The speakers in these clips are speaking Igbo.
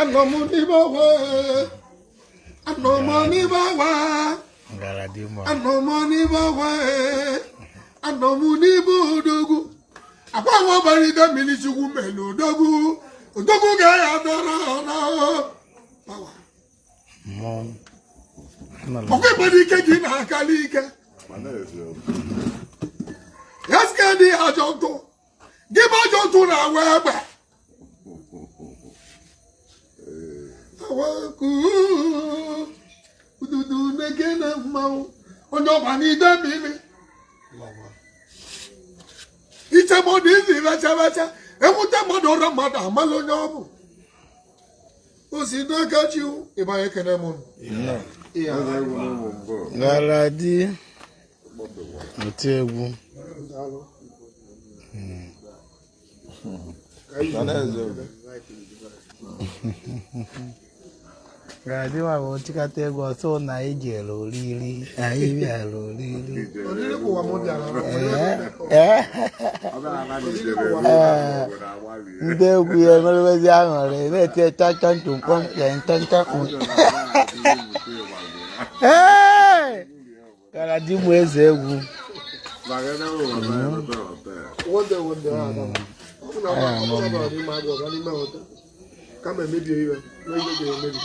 Anọ m n'ime ọwa, anọ m n'ime ọwa. Galadima. Anọ m n'ime ọwa, anọ m n'ime odogwu. Akwa nwa ọbara ide mmiri Chukwu mere odogwu. Odogwu ga-ya dọrọ na power. Mmọnwụ. Ọkwa ịgbado ike gị na-akali ike. Eske dị ajọ ntụ. Gị bụ ajọ ntụ na-awa egbe. Awaku ududu na-ekene mmanwụ onye ọba n'ide mmiri. Iche mmadụ izi becha becha enwute mmadụ ọrụ mmadụ amala onye ọ bụ. O si n'aka chi ịbanye ekene m unu. Galadi oti egwu. Galadima bụ nchịkọta egwu ọsọ na anyị jere oriri, anyị bịara oriri. Oriri bụ ụwa m bịara. Ee, ee, ndị egwu ya emerewezi aṅụrị na-eti chacha ntụmkpọm chacha. Ee, Galadima eze egwu. One day, one day, ah, ọ bụ na ọ bụ na ọ bara n'ime agụ, ọ bara n'ime hotel. Kama emebie iwe, na ihe ga-emebi.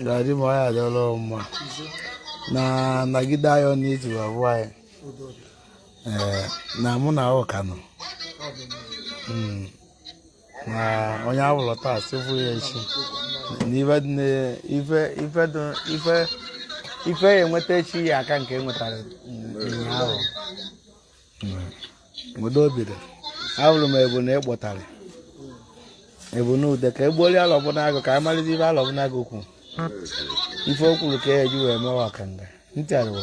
Galadima ọ ya adịla mma na nagide ayọ n'izu abụọ anyị. Ee, na mụ na ụka nọ na onye awụlọ taa sịfụ ya echi na ife dị na- ife ife dị ife ife ya enweta echi ya aka nke enwetara ụnyaahụ. Udo obi dị. Ahụrụ m ebu na ịkpọtara ebu na ude ka egbuoli Alọbụnagụ ka a malite ife Alọbụnagụ kwu, ife o kwuru ka e ji wee mewe ọkanga ntị arịwo.